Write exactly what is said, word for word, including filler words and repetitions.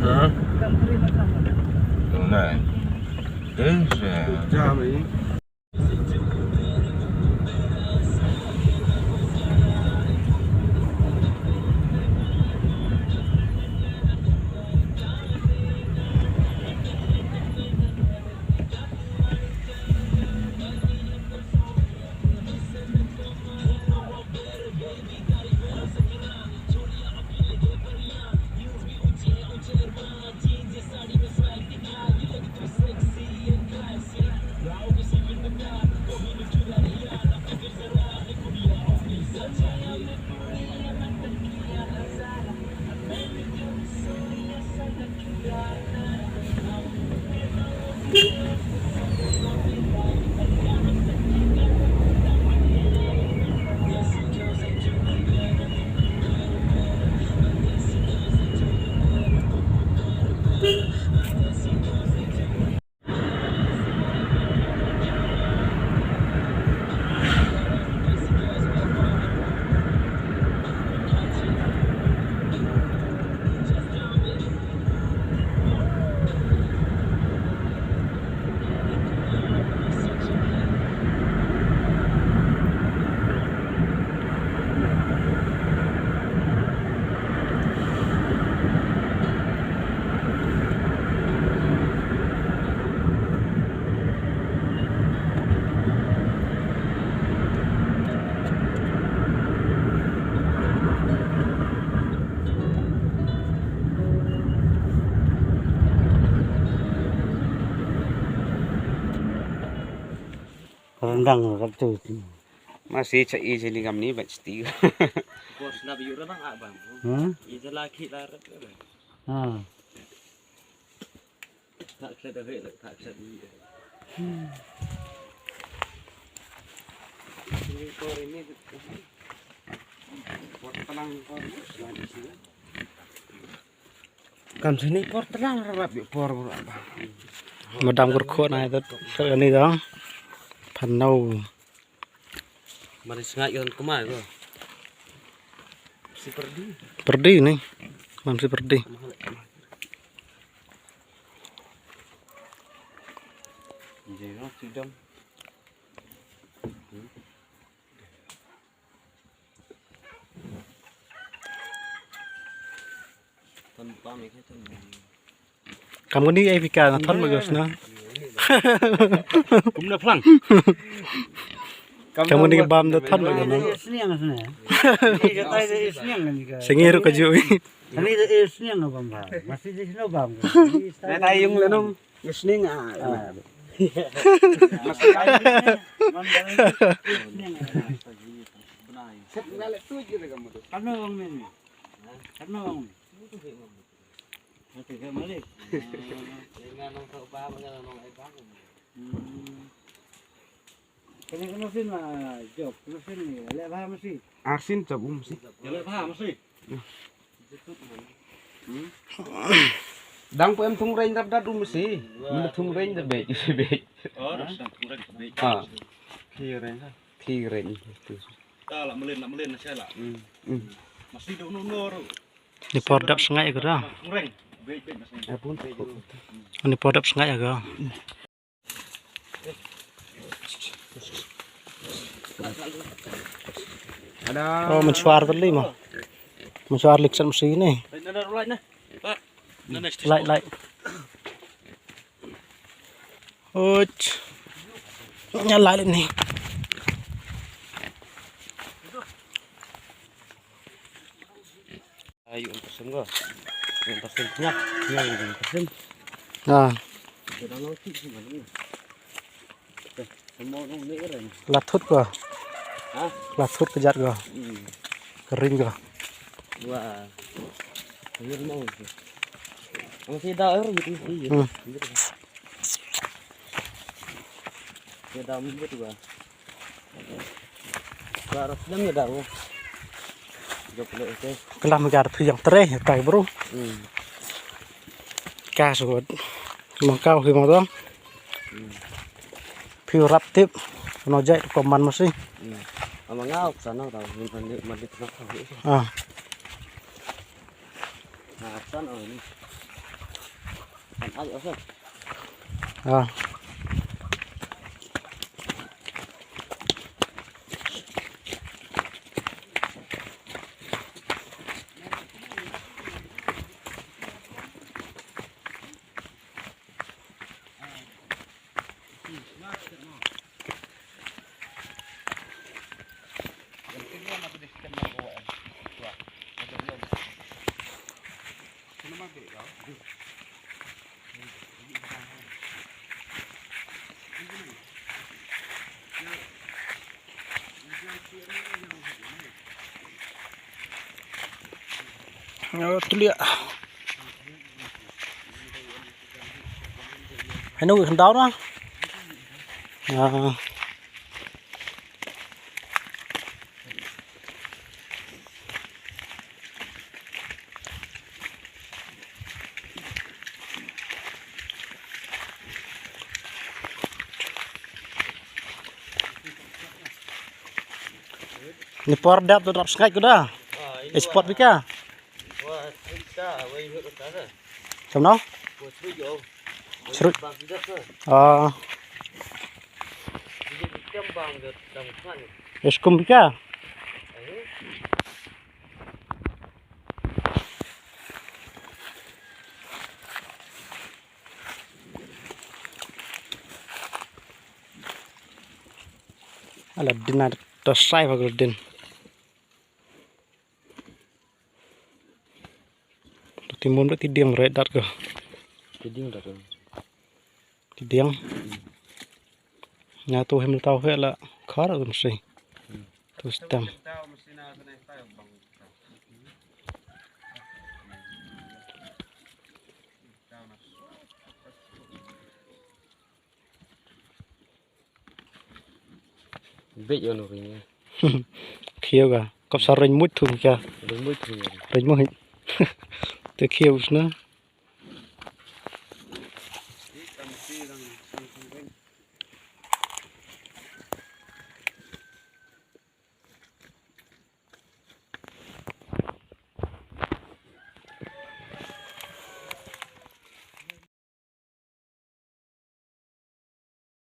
Hah? Tunai. Terus, eh. Jam ni. Rendang kat tu. Masih cak i jeli ngam ni bat seti. Bos na biu rendang abang. Hmm? Ija laki larat. Ha. Tak klet dah, tak klet ni. Hmm. Ini kor ini. Kor tenang kor. Kan sini por terang, rap juk por, por apa. Madam kurkuk na itu, ni dong. Panau. Mari sengak yon kemai ko. Si perdi. Perdi ni. Man si perdi. Jino sidam. Kam kani ai pika na thon bagus na. Kum na phlang. Kam kani bam na thon bagus na. Sniang sniang. Sengir ka jui. Ani da eh sniang na bam ba. Masih di sini bam. Na tai yung lenong. Listening ah. Sep ngale tu je de kamu tu. Karena orang ni. Karena orang ni. Nanti ke malik. Dengan orang tak ba, dengan orang ai ba. Hmm. Kene kene sin ma jok, kene sin ni. Lek ba masi. Arsin tab um si. Lek ba masi. Dang pu em thung reng dap dat um si. Mun thung reng dap bej, si bej. Oh, thung reng bej. Ah. Thi reng. Thi reng. Tu. Ta la melin, la melin na sela. Hmm. Hmm. Masi do no no ru. Ni por dap sngai ka da. Thung reng. Bej bej masi. Apun. Ni por dap sngai ka. Ada. Oh, mensuar tadi mah. Mensuar liksan mesti ni. Light, light. Uch. Nyala ni. Ayu, un pasim ko. Un pasim, nyak, nyak, un pasim. Ah. Kita dah ngerti sih, mana ni? Eh, semua orang ni keren. Lathut ko. Hah? Lathut kejat ko. Hmm. Kering ko. Wah. Kering mau tu. Masih dah air gitu sih. Hmm. Gitu. Dia dah mungkin tu, Bah. Klam gar phi yang tre tai bro. Hmm. Ka sot. Mangkau hi motong. Hmm. Phi rap tip. No jai ko man masi. Hmm. Ama ngau sana tau. Mandi mandi tengah. Ah. Nah, sana ni. Ah. Ïa, tu liah. Hano ka khyndaw na? Ah. Ni por dap tu dap sngaid kuda. Export bika. Kam no? Srut. Ah. Eskum bika. Ala din na to sai ba din. Ti mun ti diang re dat ko. Ti diang dat ko. Ti diang. Na tu hem tau he la khar tu mesti. Tu stem. Bit yo no ring. Khio ga. Kop sa ring mut thung kya. Ring mut thung. Ring mut. Te khio usna.